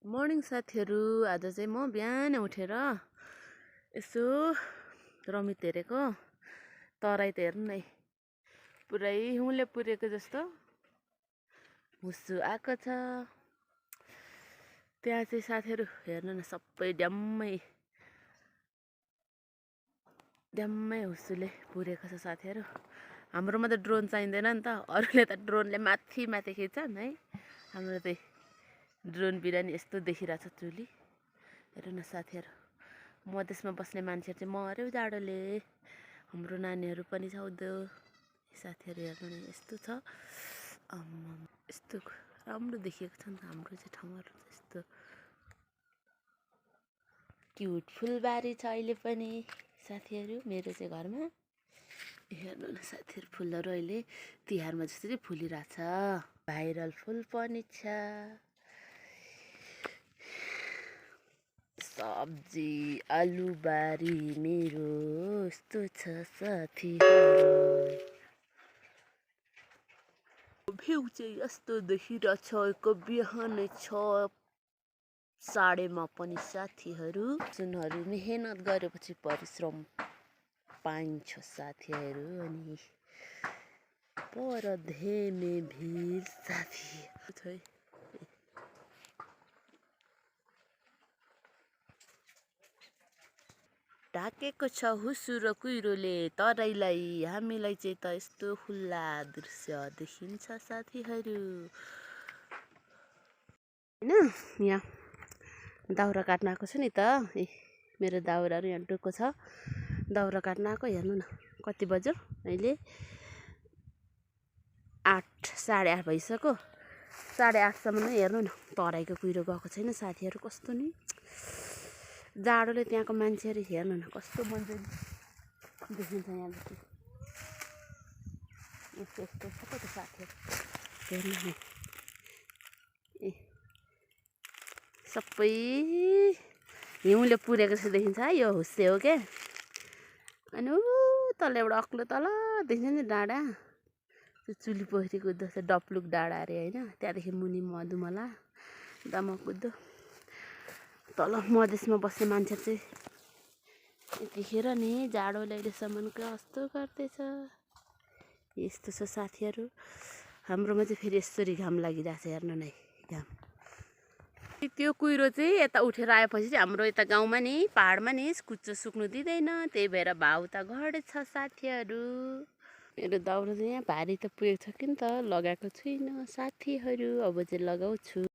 Morning साथीहरू, आज चाहिँ म बिहान उठेर यसो रमित हेरेको। तराई त हेर्नु नै पुरै हिउँले पुरेको जस्तो हुस्सु आएको छ। त्यहाँ चाहिँ साथीहरू हेर्नु न, सबै ड्याम्मै हुस्सुले पुरेको छ साथीहरू। हाम्रोमा त ड्रोन चाहिँदैन नि त, अरूले त ड्रोनले माथि माथि खिच्छन् है। हाम्रो चाहिँ ड्रोन बिरानी यस्तो देखिरहेछ चुली। हेर्नु न साथीहरू, मधेसमा बस्ने मान्छेहरू चाहिँ मर्यो जाडोले। हाम्रो नानीहरू पनि छ उधो। साथीहरू हेर्नु न, यस्तो छ। यस्तो राम्रो देखिएको छ नि त हाम्रो चाहिँ ठाउँहरू। यस्तो क्युट फुलबारी छ अहिले पनि साथीहरू मेरो चाहिँ घरमा। हेर्नु न साथीहरू, फुलहरू अहिले तिहारमा जसरी फुलिरहेछ। भाइरल फुल पनि छ। सब्जी आलुबारी मेरो यस्तो छ साथीहरू। भ्यू चाहिँ यस्तो देखिरहेछ। बिहानै 6:30 पनि साथीहरू। सुनहरू मेहनत गरेपछि परिश्रम पाइन्छ साथीहरू। अनि पर धेमे भिड साथी ढाकेको छ हुस्सु र कुहिरोले तराईलाई। हामीलाई चाहिँ त यस्तो खुल्ला दृश्य देखिन्छ साथीहरू। होइन, यहाँ दाउरा काट्न आएको छु नि त। मेरो दाउराहरू यहाँ डुक्को छ। दाउरा काट्न आएको। हेर्नु न कति बज्यो अहिले, 8:30 भइसक्यो। 8:30सम्म नै हेर्नु न, तराईको कुहिरो गएको छैन साथीहरू। कस्तो नि जाडोले त्यहाँको मान्छेहरू हेर्नु न कस्तो मजाले देखिन्छ यहाँदेखि। यस्तो यस्तो छ त साथीहरू, हेर्नु न। सबै हिउँले पुरेको जस्तो देखिन्छ है। यो हुस्से हो क्या। अनि तल एउटा अग्लो तल देखिन्छ नि डाँडा, त्यो चुली पोखरीको जस्तो डप्लुक डाँडा अरे होइन। त्यहाँदेखि मुनि मधुमला दामकुद्दो। तल मधेसमा बस्ने मान्छे चाहिँ यतिखेर नि जाडोले अहिलेसम्म कस्तो गर्दैछ। यस्तो छ साथीहरू। हाम्रोमा चाहिँ फेरि यसरी घाम लागिरहेछ। हेर्नु नै घाम। त्यो कुहिरो चाहिँ यता उठेर आएपछि चाहिँ हाम्रो यता गाउँमा नि पाहाडमा नि कुच्चो सुक्नु दिँदैन। त्यही भएर भाउ त घटेछ साथीहरू। मेरो दाउरा चाहिँ यहाँ भारी त पुगेको छ कि त लगाएको छुइनँ साथीहरू। अब चाहिँ लगाउँछु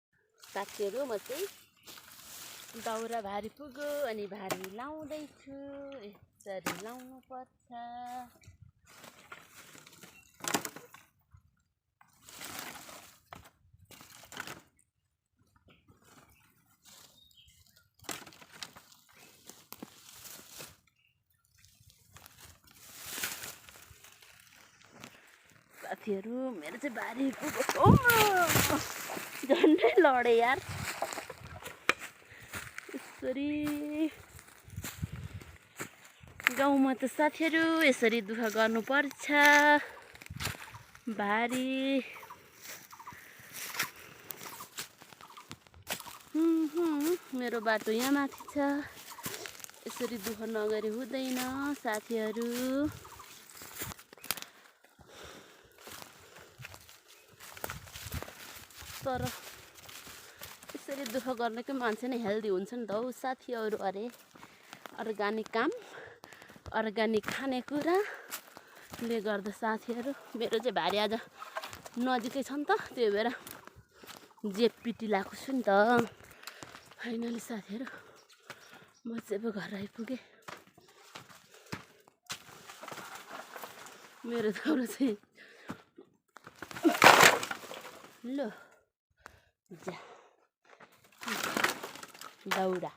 साथीहरू। म चाहिँ दाउरा भारी पुग्यो अनि भारी लाउँदैछु। यसरी लाउनु पर्छ। साथीहरू मेरो चाहिँ भारी पुग्यो। झन्डै लडे यार। यसरी गाउँमा त साथीहरू यसरी दुःख गर्नुपर्छ। भारी मेरो बाटो यहाँ माथि छ। यसरी दुःख नगरी हुँदैन साथीहरू। तर यसरी दुःख गर्नेकै मान्छे नै हेल्दी हुन्छ नि त हौ साथीहरू। अरे अर्ग्यानिक काम, अर्ग्यानिक खानेकुराले गर्दा साथीहरू। मेरो चाहिँ भारी आज नजिकै छ नि त, त्यही भएर जेपपिटी लगाएको छु नि त। फाइनली साथीहरू म चाहिँ अब घर आइपुगेँ। मेरो दाउरा चाहिँ ल जा दाउरा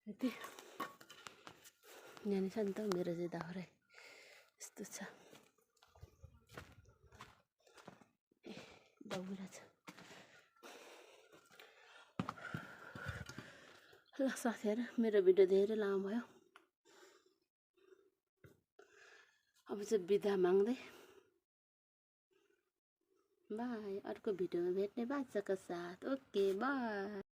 यति यहाँनिर छ नि त। मेरो चाहिँ दाउरा यस्तो छ। दाउरा छ ल साथीहरू। मेरो भिडियो धेरै लामो भयो। अब चाहिँ बिदा माग्दै बाई। अर्को भिडियोमा भेट्ने बाचाको साथ। Okay by.